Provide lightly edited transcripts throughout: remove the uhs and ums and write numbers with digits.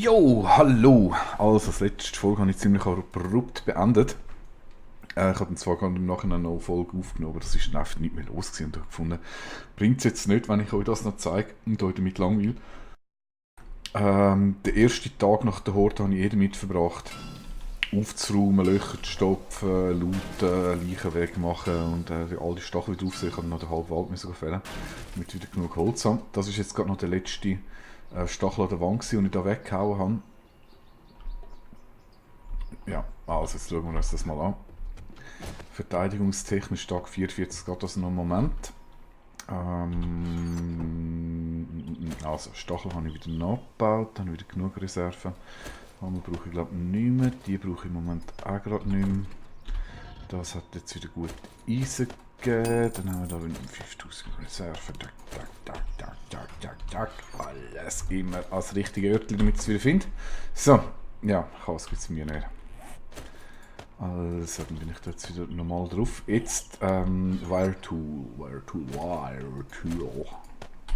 Jo, hallo! Also, das letzte Folge habe ich ziemlich abrupt beendet. Ich habe dann zwar gerade im Nachhinein noch eine Folge aufgenommen, aber das ist dann einfach nicht mehr los gewesen und ich habe gefunden, bringt es jetzt nicht, wenn ich euch das noch zeige und euch damit langweile. Den ersten Tag nach der Horde habe ich damit verbracht, aufzuräumen, Löcher zu stopfen, looten, Leichen wegmachen und all die Stacheln wieder aufsehen. Ich habe noch den halben Wald müssen fällen, damit ich wieder genug Holz habe. Das ist jetzt gerade noch der letzte Stachel an der Wand, den ich da weggehauen habe. Ja, also jetzt schauen wir uns das mal an. Verteidigungstechnisch Tag 44 geht das noch einen Moment. Also Stachel habe ich wieder nachgebaut, dann habe ich wieder genug Reserven. Hammer brauche ich glaube nicht mehr, die brauche ich im Moment auch gerade nicht mehr. Das hat jetzt wieder gut Eisen gegeben, dann haben wir da wieder 5000 Reserven. Tack, tack, tack, tack, tack, tack, tack. Alles immer als richtige Örtchen, damit ich es wieder finde. So, ja, Chaos gibt es mir nicht. Also, dann bin ich da jetzt wieder normal drauf. Jetzt, Wire Tool.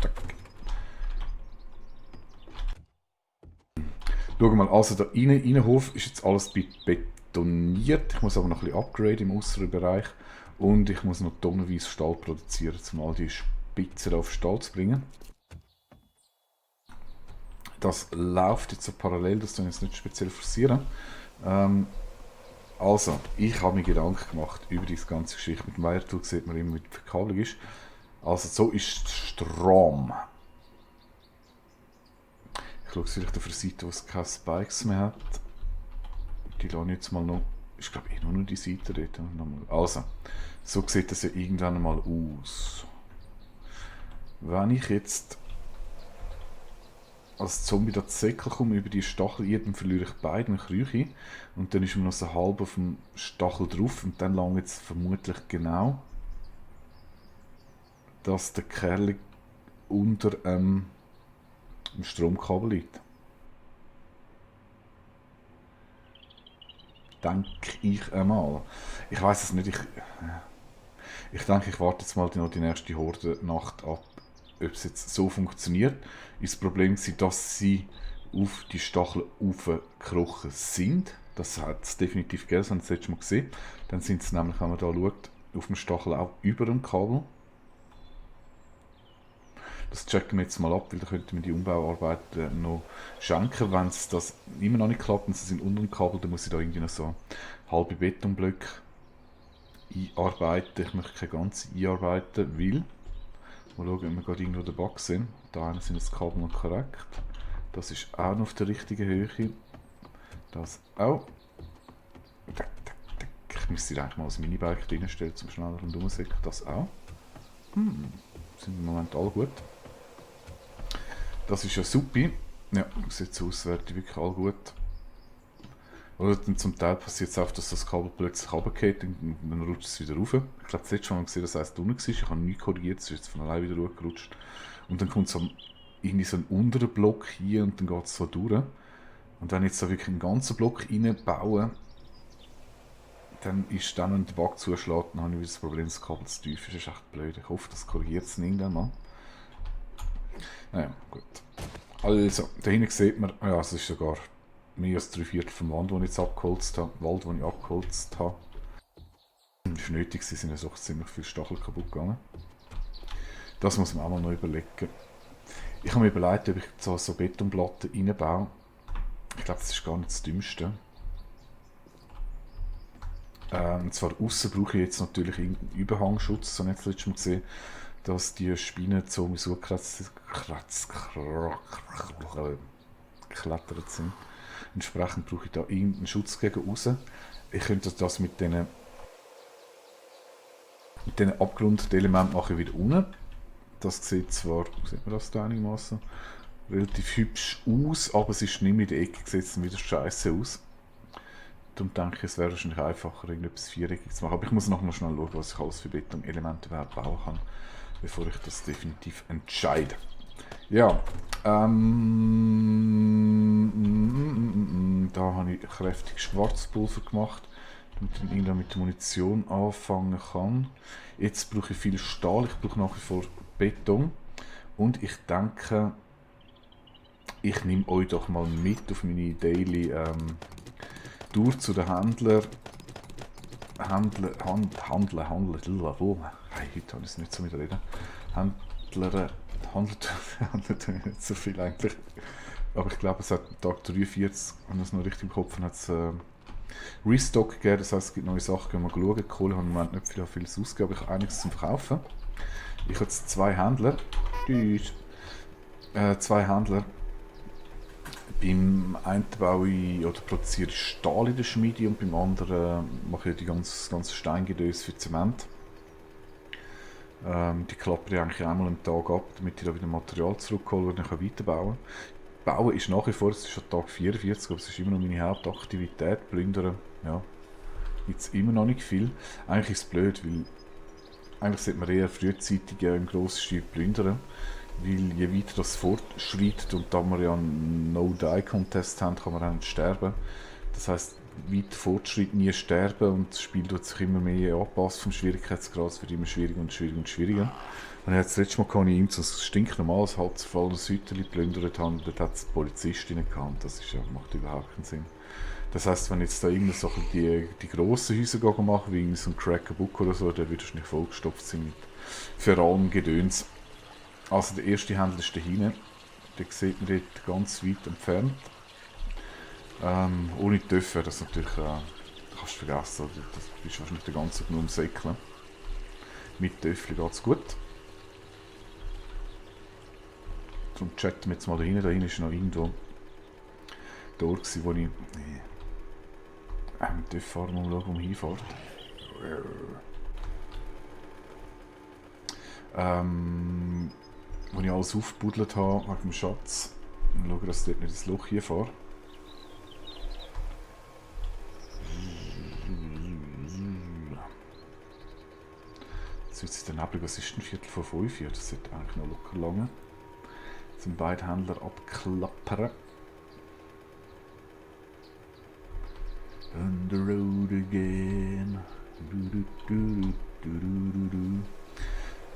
Zack. Schau mal, also da Innenhof ist jetzt alles betoniert. Ich muss aber noch ein bisschen upgraden im äußeren Bereich. Und ich muss noch tonnenweise Stahl produzieren, um all die Spitzen auf Stahl zu bringen. Das läuft jetzt so parallel, das tun wir jetzt nicht speziell forcieren. Also, ich habe mir Gedanken gemacht über diese ganze Geschichte. Mit dem Wire-Tool sieht man immer, wie die Verkabelung ist. Also, so ist Strom. Ich schaue vielleicht auf eine Seite, wo es keine Spikes mehr hat. Die lasse ich jetzt mal noch. Ich glaube eh nur die Seite dort. Also, so sieht das ja irgendwann mal aus. Wenn ich jetzt als Zombie da Säckel komme über die Stachel, dann verliere ich beide Krüche und dann ist mir noch so halb auf dem Stachel drauf und dann lange jetzt vermutlich genau, dass der Kerl unter dem Stromkabel liegt. Denke ich einmal. Ich weiß es nicht. Ich denke, ich warte jetzt mal noch die nächste Horde-Nacht ab, ob es jetzt so funktioniert. Ist das Problem war, dass sie auf die Stacheln aufgekrochen sind. Das hat es definitiv gegeben, das haben wir das letzte Mal gesehen. Dann sind sie nämlich, wenn man da schaut, auf dem Stachel auch über dem Kabel. Das checken wir jetzt mal ab, weil da könnten wir die Umbauarbeiten noch schenken. Wenn es das immer noch nicht klappt und sie sind unter dem Kabel, dann muss ich da irgendwie noch so halbe Betonblöcke einarbeiten. Ich möchte keine ganze einarbeiten, weil mal schauen, ob wir gerade irgendwo der Bug sind. Da sind das Kabel noch korrekt. Das ist auch noch auf der richtigen Höhe. Das auch. Ich müsste eigentlich mal das Minibike reinstellen, zum schneller und rumsäckeln. Das auch. Sind im Moment alle gut. Das ist ja super. Ja, sieht so aus, wäre wirklich alle gut. Oder dann zum Teil passiert es auch, dass das Kabel plötzlich runtergeht und dann rutscht es wieder rauf. Ich glaube, das letzte Mal gesehen, dass es unten war. Ich habe nichts korrigiert, es ist jetzt von allein wieder hochgerutscht. Und dann kommt so irgendwie so ein unterer Block hier und dann geht es so durch. Und wenn ich jetzt da wirklich einen ganzen Block reinbaue, dann ist dann, wenn der Bug zuschlägt, dann habe ich wieder das Problem, das Kabel zu tief ist. Das ist echt blöd. Ich hoffe, das korrigiert es irgendwann mal. Naja, gut. Also, da hinten sieht man, ja, es ist sogar mehr als 3/4 vom Wald, den ich jetzt abgeholzt habe. Wald, den ich abgeholzt habe. Das ist nötig, sie sind ja so ziemlich viele Stachel kaputt gegangen. Das muss man auch mal noch überlegen. Ich habe mir überlegt, ob ich so Betonplatten reinbaue. Ich glaube, das ist gar nicht das Dümmste. Und zwar außen brauche ich jetzt natürlich irgendeinen Überhangschutz, so nicht das letzte Mal gesehen, dass die Spinnen so geklettert sind. Entsprechend brauche ich da irgendeinen Schutz gegen raus. Ich könnte das mit diesen Abgrundelementen mache ich wieder unten. Das sieht zwar, sieht man das da einigermaßen, relativ hübsch aus, aber es ist nicht mehr in der Ecke, sieht es wieder scheiße aus. Darum denke ich, es wäre wahrscheinlich einfacher, irgendetwas Viereckiges zu machen. Aber ich muss noch mal schnell schauen, was ich alles für Betonelemente überhaupt bauen kann, bevor ich das definitiv entscheide. Ja, da habe ich kräftig Schwarzpulver gemacht, damit ich irgendwann mit der Munition anfangen kann. Jetzt brauche ich viel Stahl, ich brauche nach wie vor Beton. Und ich denke, ich nehme euch doch mal mit auf meine Daily Tour zu den Händlern. Handeln. Hey, heute habe ich es nicht so mit reden. Händler, handelt nicht so viel eigentlich. Aber ich glaube, es hat Tag 43, wenn ich es noch richtig im Kopf habe, hat es Restock gegeben. Das heisst, es gibt neue Sachen, gehen wir schauen. Kohle haben wir nicht vieles ausgegeben, aber ich habe einiges zum Verkaufen. Ich habe jetzt zwei Händler. Zwei Händler. Beim einen baue ich oder produziere ich Stahl in der Schmiede und beim anderen mache ich die ganze Steingedöse für Zement. Die klappe ich eigentlich einmal am Tag ab, damit ich da wieder Material zurückhole und dann weiterbauen kann. Bauen ist nach wie vor, es ist schon Tag 44, aber es ist immer noch meine Hauptaktivität. Plündern, ja, gibt es immer noch nicht viel. Eigentlich ist es blöd, weil eigentlich sollte man eher frühzeitig im grossen Stil plündern. Weil je weiter das fortschreitet und da wir ja einen No-Die-Contest haben, kann man auch nicht sterben. Das heisst, weiter Fortschritt nie sterben und das Spiel tut sich immer mehr anpassen vom Schwierigkeitsgrad. Es wird immer schwieriger und schwieriger und schwieriger. Und das letzte Mal kann ich ihm so ein stinknormales halbzerfallenes Hütchen geplündert haben, dort hat es Polizistinnen gehabt. Das ist ja, macht überhaupt keinen Sinn. Das heisst, wenn jetzt da irgendwie so die grossen Häuser machen, wie so ein Cracker Book oder so, dann würdest du nicht vollgestopft sein mit für allem Gedöns. Also der erste Händler ist da hinten, den sieht man dort ganz weit entfernt. Ohne Töpfe, das natürlich, kannst du vergessen, das bist wahrscheinlich den ganzen Tag nur am Säckeln. Mit Töpfchen geht es gut. Darum chatten wir jetzt mal da hinten. Da hinten ist noch irgendwo der Ort, wo ich mit Töpfen fahren und schauen, wo man hinfährt. Wo ich alles aufgebuddelt habe, wegen dem Schatz. Und schaue, dass ich dort nicht ins Loch hier fahre. Jetzt wird es dann neblig, was ist denn Viertel vor 5 Uhr? Das sollte eigentlich noch locker lange. Zum beiden Händler abklappern. On the road again.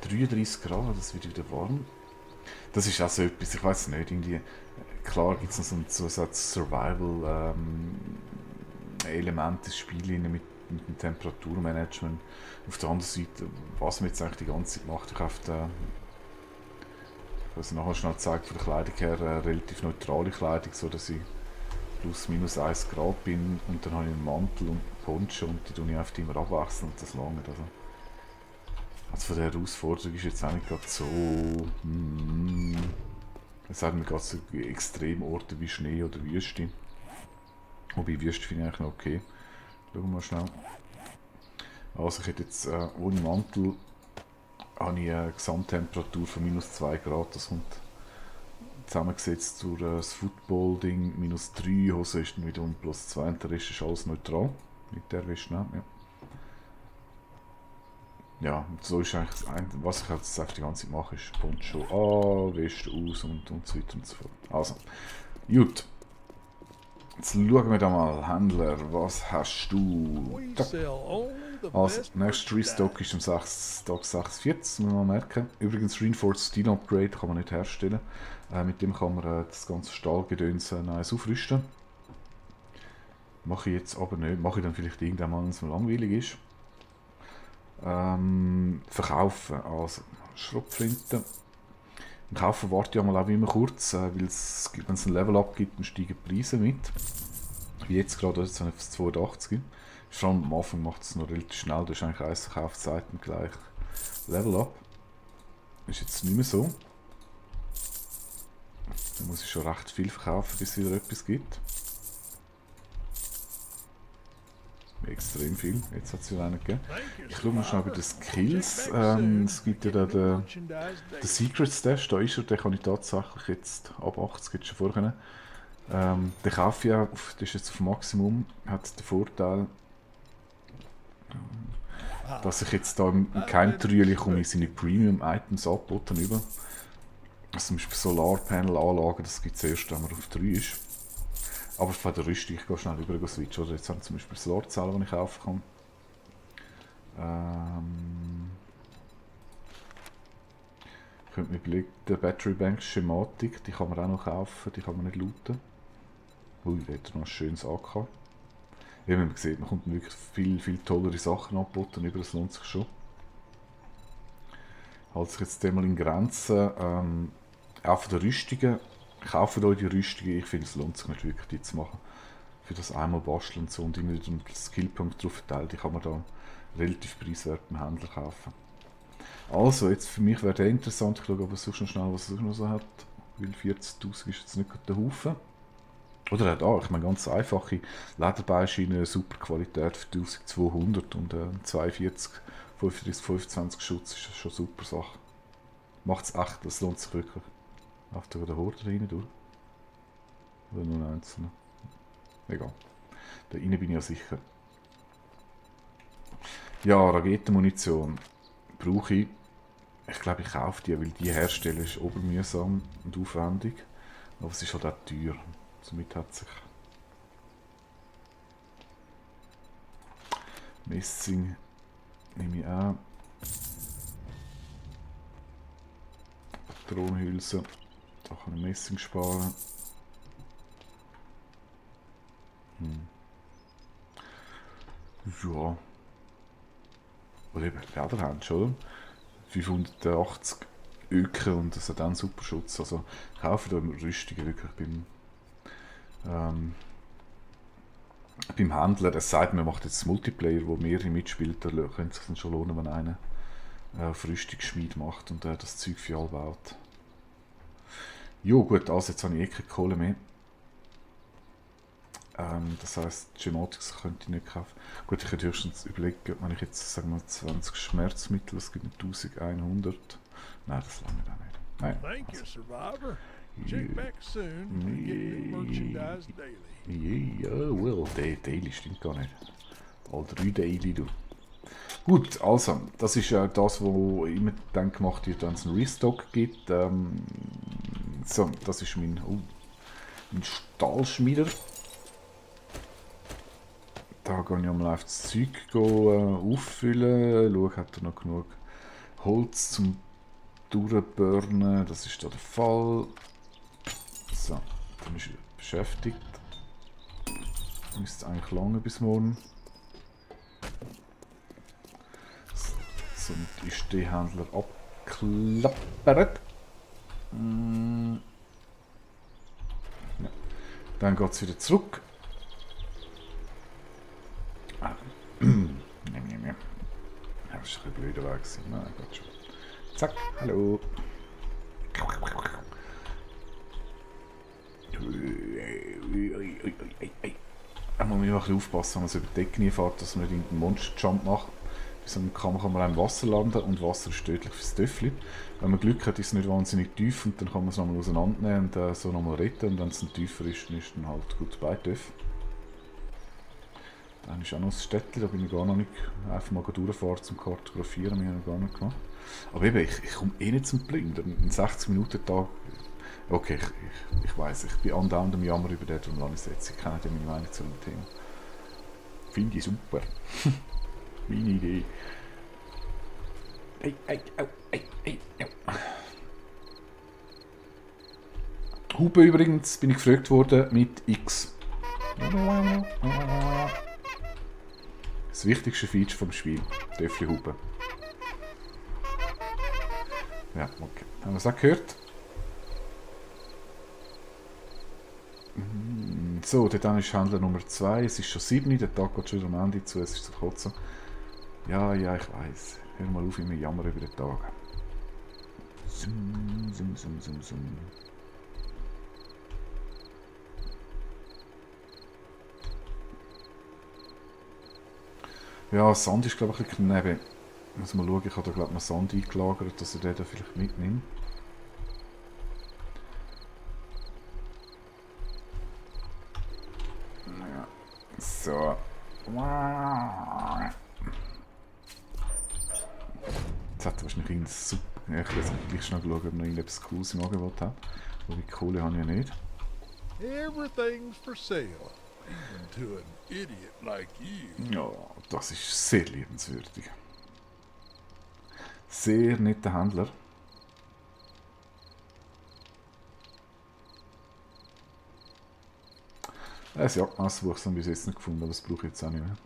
33 Grad, das wird wieder warm. Das ist auch so etwas, ich weiß nicht, irgendwie, klar gibt es noch so ein Zusatz Survival-Element des Spiels mit dem Temperaturmanagement. Auf der anderen Seite, was man jetzt eigentlich die ganze Zeit macht, ich habe ich nachher schnell gezeigt, von der Kleidung her relativ neutrale Kleidung, so dass ich plus minus 1 Grad bin und dann habe ich einen Mantel und Poncho und die tue ich einfach immer abwechseln und das lange. Also von der Herausforderung ist jetzt auch nicht gerade so. Es hat mir gerade so Extremorte wie Schnee oder Wüste. Wobei Wüste finde ich eigentlich noch okay. Schauen wir mal schnell. Also ich hätte jetzt ohne Mantel habe ich eine Gesamttemperatur von minus 2 Grad. Das kommt zusammengesetzt durch das Football-Ding minus 3. Hose ist dann wieder um plus 2 und der Rest ist alles neutral. Mit der Wäsche, ne? Ja. Ja, so ist eigentlich was ich jetzt einfach die ganze Zeit mache, ist Poncho an, Weste aus und so weiter und so fort. Also, gut. Jetzt schauen wir da mal, Händler, was hast du? Also, nächster Restock ist am Tag 46, müssen wir mal merken. Übrigens, Reinforced Steel Upgrade kann man nicht herstellen. Mit dem kann man das ganze Stahlgedöns nice aufrüsten. Mache ich jetzt aber nicht, mache ich dann vielleicht irgendwann mal, wenn es mir langweilig ist. Verkaufen, also Schrotflinten. Im Kaufen warte ich mal auch immer kurz, weil wenn es ein Level-Up gibt, dann steigen die Preise mit. Wie jetzt gerade, jetzt habe ich das 82. Vor allem am Anfang macht es noch relativ schnell, da ist eigentlich eins Verkaufszeiten gleich Level-Up. Ist jetzt nicht mehr so. Da muss ich schon recht viel verkaufen, bis es wieder etwas gibt. Extrem viel. Jetzt hat es wieder einen gegeben. Ich schaue mal schnell bei den Skills. Es gibt ja den Secret Stash, da ist er, den kann ich tatsächlich jetzt ab 80 jetzt schon vorher. Den kaufe ich auch, das ist jetzt auf Maximum, hat den Vorteil, dass ich jetzt da im Keimtrüeli komme in seine Premium-Items angeboten über. Also zum Beispiel Solarpanel-Anlagen, das gibt es erst, wenn man auf 3 ist. Aber von der Rüstung, ich gehe schnell rüber switchen. Oder jetzt habe ich zum Beispiel Solarzellen, die ich kaufen kann. Ich könnte mir überlegen, die Battery Bank Schematik, die kann man auch noch kaufen, die kann man nicht looten. Ui, da hat er noch ein schönes AK. Ja, wie man sieht, man kommt wirklich viel tollere Sachen angeboten, über das lohnt sich schon. Halte sich jetzt mal in Grenzen. Auch von den Rüstungen, kauft euch die Rüstungen, ich finde es lohnt sich nicht wirklich, die zu machen. Für das einmal basteln und so und immer einen Skillpunkt drauf verteilt, die kann man da relativ preiswert beim Händler kaufen. Also, jetzt für mich wäre der interessant, ich schaue aber sonst noch schnell, was er noch so hat, weil 40'000 ist jetzt nicht gerade der Haufen. Oder er hat auch, ich meine, ganz einfache Lederbeinschiene, super Qualität für 1200 und 42, 35, 25 Schutz ist schon eine super Sache. Macht es echt, das lohnt sich wirklich. Läuft da der Horde rein durch? Oder nur ein einzelner? Egal. Da rein bin ich ja sicher. Ja, Raketenmunition brauche ich. Ich glaube, ich kaufe die, weil die herstellen ist obermühsam und aufwendig. Aber es ist halt auch teuer. Somit hat sich Messing nehme ich auch. Patronenhülse. Da kann ich Messing sparen. Ja. Oder eben Lederhändchen, oder? 580 Öken und das hat auch einen super Schutz. Also kaufe da Rüstungen wirklich beim Händler. Es sagt, man macht jetzt Multiplayer, wo mehrere mitspielt, da könnte es sich dann schon lohnen, wenn einer auf Rüstungsschmied macht und das Zeug für alle baut. Jo gut, also jetzt habe ich keine Kohle mehr. Das heisst, Gematics könnte ich nicht kaufen. Gut, ich könnte höchstens überlegen, wenn ich jetzt, sagen wir 20 Schmerzmittel, das gibt mir 1100. Nein, das lange auch nicht. Nein. Thank you, Survivor. Check back soon and get new merchandise daily. Ja, well, Daily stimmt gar nicht. All 3 Daily, du. Gut, also, das ist ja das, wo immer dann gemacht wird, wenn es einen Restock gibt. So, das ist mein Stahlschmieder. Da gehe ich einmal auf das Zeug auffüllen. Schauen, hat er noch genug Holz zum Durchburnen. Das ist da der Fall. So, dann ist er beschäftigt. Müsste eigentlich lange bis morgen. Somit ist der Händler abgeklappert. Ja. Dann geht es wieder zurück. Ja, das ist ein blöder Weg. Nein, geht schon. Zack, hallo. Da muss man ein bisschen aufpassen, wenn man so über die Decke fährt, dass man nicht irgendeinen Monster-Jump macht. Bei so einem Kamm kann man auch im Wasser landen und Wasser ist tödlich fürs Töffli. Wenn man Glück hat, ist es nicht wahnsinnig tief und dann kann man es nochmal auseinandernehmen und so nochmal retten. Und wenn es dann tiefer ist, dann ist dann halt gut bei Töff. Dann ist auch noch ein Städtchen, da bin ich gar noch nicht einfach mal durchfahren zum Kartografieren, wir haben gar nicht gemacht. Aber eben, ich komme eh nicht zum Plündern. In 60 Minuten Tag. Okay, ich weiss, ich bin andauernd am Jammer über den, darum lasse ich es jetzt. Ich kenne ja meine Meinung zu dem Thema. Finde ich super. Meine Idee. Hupe übrigens, bin ich gefragt worden mit X. Das wichtigste Feature vom Spiel. Töffli-Hupe. Ja, okay. Haben wir es auch gehört? So, dann ist Händler Nummer 2. Es ist schon 7, der Tag geht schon am Ende zu, es ist zu kotzen. Ja, ich weiss. Hör mal auf, immer jammern über den Tag. Zoom. Ja, Sand ist glaube ich ein bisschen knebel. Muss mal schauen, ich habe da glaube ich noch Sand eingelagert, dass er den da vielleicht mitnimmt. Ja, so. Jetzt hat er wahrscheinlich irgendein super... Ich will jetzt gleich schnell schauen, ob er noch irgendetwas Cooles im Angebot hat. Aber die Kohle habe ich ja nicht. Everything's for sale, even to an idiot like you. Ja, das ist sehr liebenswürdig. Sehr netter Händler. Ein Jagdmesser habe ich bis jetzt nicht gefunden, aber das brauche ich jetzt auch nicht mehr.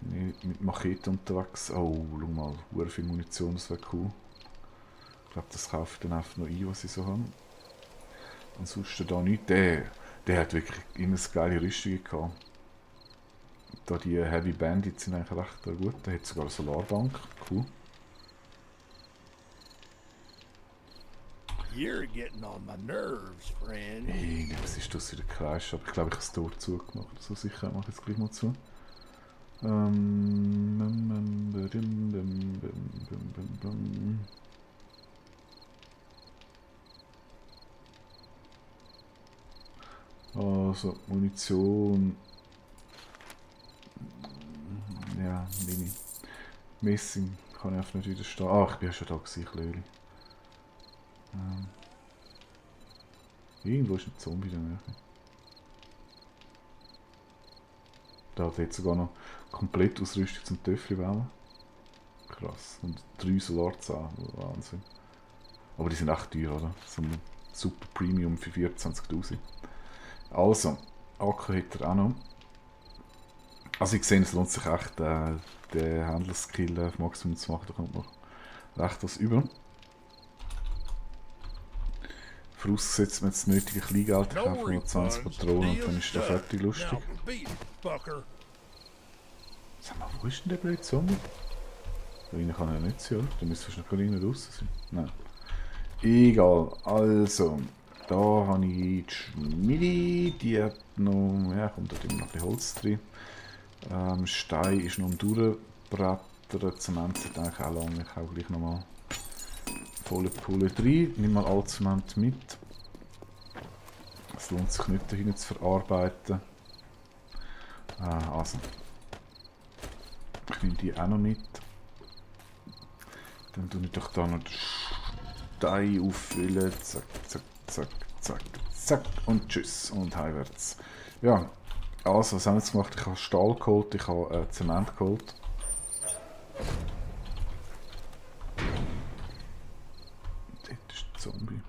Nicht mit Machete unterwegs. Oh, schau mal, sehr viel Munition, das wäre cool. Ich glaube, das kaufe ich dann einfach noch ein, was ich so habe. Ansonsten da nichts. Der hat wirklich immer eine geile Rüstung gehabt. Da die Heavy Bandits sind eigentlich recht gut. Der hat sogar eine Solarbank. Cool. You're getting on my nerves, friend. Hey, was ist das für ein Kreis? Aber ich glaube, ich habe das Tor zugemacht. So sicher mache ich jetzt gleich mal zu. Also, Munition. Ja, Mini. Messing kann ich einfach nicht widerstehen. Ah, ich bin ja schon da gewesen, Klöli. Irgendwo ist ein Zombie da näher. Da hat jetzt sogar noch komplett Ausrüstung zum Töffel wählen. Krass. Und 3 Solarzahlen. Wahnsinn. Aber die sind echt teuer, oder? So ein super Premium für 24.000. Also, Akku hat er auch noch. Also ich sehe, es lohnt sich echt, den Händlerskill auf Maximum zu machen. Da kommt noch recht was über. Vorausgesetzt man jetzt das nötige Kleingeld, ich kaufe noch 20 Patronen und dann ist der fertig lustig. Now, beat it, fucker. Sag mal, wo ist denn der blöde Zombie? Da rein kann er nicht sein, oder? Da müsste wahrscheinlich gerade rein raus sein. Nein. Egal, also, da habe ich die Schmiede, die hat noch, ja, kommt da immer noch ein bisschen Holz drin. Stein ist noch am Durchbrettern, Zement hat eigentlich auch lange, ich auch gleich nochmal volle Pulle rein, nimm mal all Zement mit. Es lohnt sich nicht, dahin zu verarbeiten. Also, ich nehme die auch noch mit. Dann tue ich doch da noch den Stein auffüllen. Zack, zack, zack, zack, zack. Und tschüss. Und heimwärts. Ja, also, was haben wir jetzt gemacht? Ich habe Stahl geholt, ich habe Zement geholt. Dort ist der Zombie.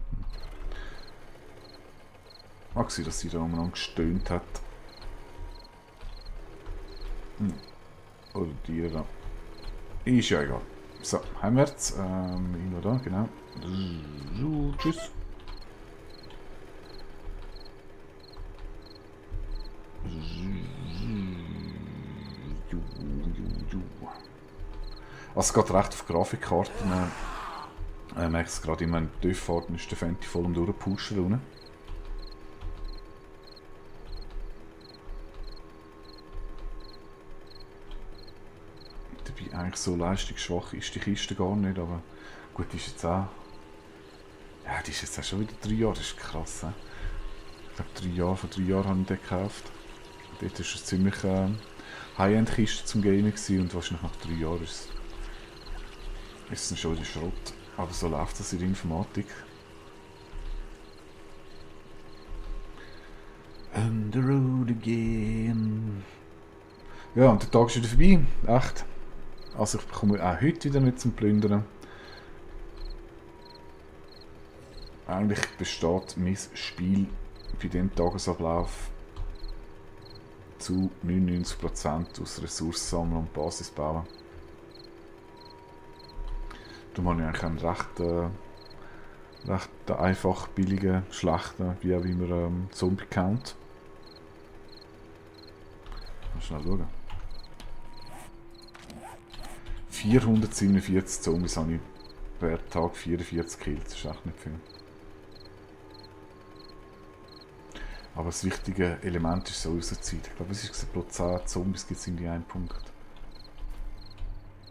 Mag sein, dass sie da umeinander gestöhnt hat. Oder die da. Ist ja egal. So, heimwärts. Irgendwo da, genau. Tschüss. Also es geht recht auf Grafikkarten. Merkt es gerade immer, in der Durchfahrt ist der Fenty voll am Durchpushen unten. Dabei eigentlich so leistungsschwach ist die Kiste gar nicht, aber gut, die ist jetzt auch... Ja, die ist jetzt auch schon wieder 3 Jahre, das ist krass. He? Ich glaube vor 3 Jahren habe ich den gekauft. Dort war es ziemlich High-End-Kiste zum Gaming und wahrscheinlich nach 3 Jahren ist es schon wieder Schrott. Aber so läuft das in der Informatik. On the road again. Ja, und der Tag ist wieder vorbei. Echt. Also ich bekomme auch heute wieder nicht zum Plündern. Eigentlich besteht mein Spiel bei diesem Tagesablauf zu 99% aus Ressourcen sammeln und Basis bauen. Darum habe ich eigentlich einen recht einfach, billigen, schlechten, wie auch immer, Zombie-Count. Mal schnell schauen. 447 Zombies habe ich per Tag, 44 Kills, das ist echt nicht viel. Aber das wichtige Element ist so unsere Zeit. Ich glaube, es ist gesagt, pro 10 Zombies gibt es irgendwie einen Punkt.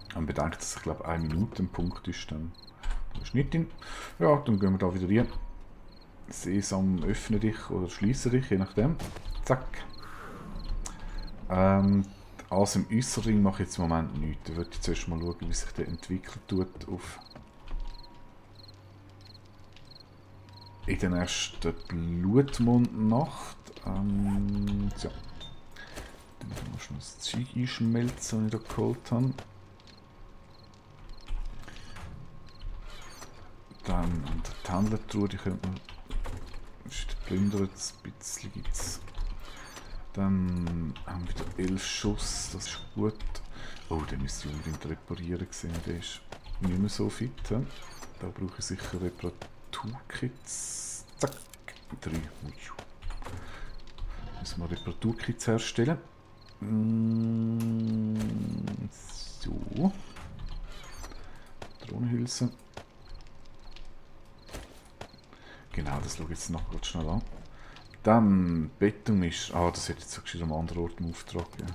Wenn man bedenkt, dass ich glaube 1 Minute ein Punkt ist, dann ist nicht drin. Ja, dann gehen wir da wieder rein. Sesam, öffne dich oder schließe dich, je nachdem. Zack. Also im Äußeren mache ich jetzt im Moment nichts. Da würde ich zuerst mal schauen, wie sich der entwickelt tut auf in der ersten Blutmondnacht. So. Dann muss ich das Zeug einschmelzen, das ich da geholt habe. Dann an der Händlertruhe, die könnte man plündern, ein bisschen gibt es Dann haben wir wieder 11 Schuss, das ist gut. Oh, den müsste ich unbedingt reparieren sehen, der ist nicht mehr so fit. Da brauche ich sicher Reparaturkits. Zack, 3. Müssen wir Reparaturkits herstellen. So. Drohnenhülse. Genau, das schaue ich jetzt noch ganz schnell an. Dann Betonmisch. Ah, das hätte ich jetzt schon am anderen Ort im Auftrag. Ja.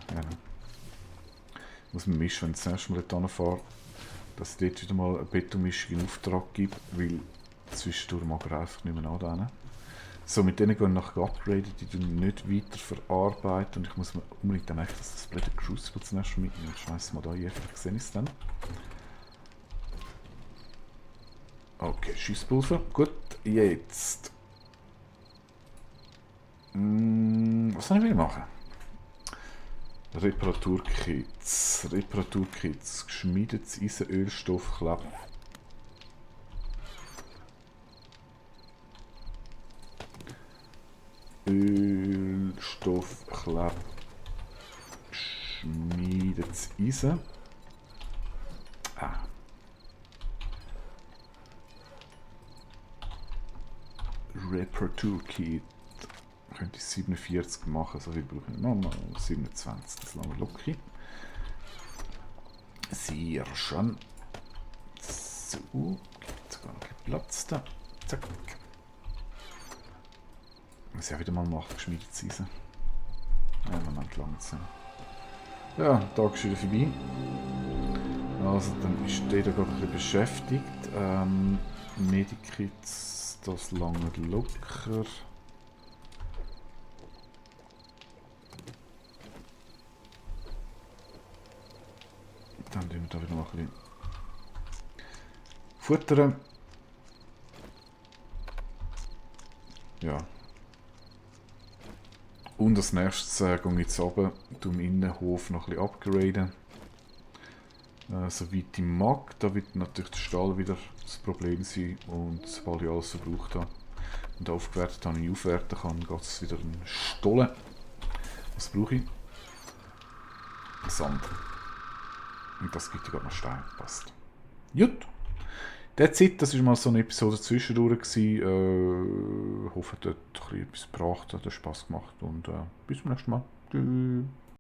Muss man mischen, wenn ich das nächste Mal dort fahre, dass ich dort wieder mal eine Betonmischung in Auftrag gebe, weil zwischendurch mag er einfach nicht mehr anlehnen. So, mit denen gehen wir nachher upgraden, die tun nicht weiter verarbeiten und ich muss mir unbedingt dann echt das Splitter Crucible zum ersten Mal mitnehmen. Ich schmeiße mal da hier, vielleicht sehe ich es dann. Okay, Schusspulver. Gut, jetzt. Was soll ich machen? Reparaturkits. Geschmiedetes Eisenölstoffkleb. Ölstoffkleb. Geschmiedetes Eisen. Reparaturkit. Könnte ich 47 machen, so viel brauche ich nochmal. 27, das lassen wir locker. Sehr schön. So, gibt sogar noch ein Platz da. Zack. Muss ich auch wieder mal machen, geschmiedetes Eisen. Ja, Moment, langsam. Ja, der Tag ist wieder vorbei. Also, dann ist der da gerade ein bisschen beschäftigt. Medikits, das lange locker. Dann tun wir da wieder mal ein bisschen futtern. Ja. Und als nächstes gehe ich jetzt runter, im Innenhof noch ein bisschen upgraden. Soweit ich mag. Da wird natürlich der Stall wieder das Problem sein. Und sobald ich alles verbraucht habe und aufgewertet habe, ich aufwerten kann, geht es wieder in den Stollen. Was brauche ich? Sand. Und das gibt ja gerade noch Stein. Passt. Gut. That's it. Das war mal so eine Episode zwischendurch. Hoffe, es hat etwas gebracht, hat Spaß gemacht und bis zum nächsten Mal. Tschüss.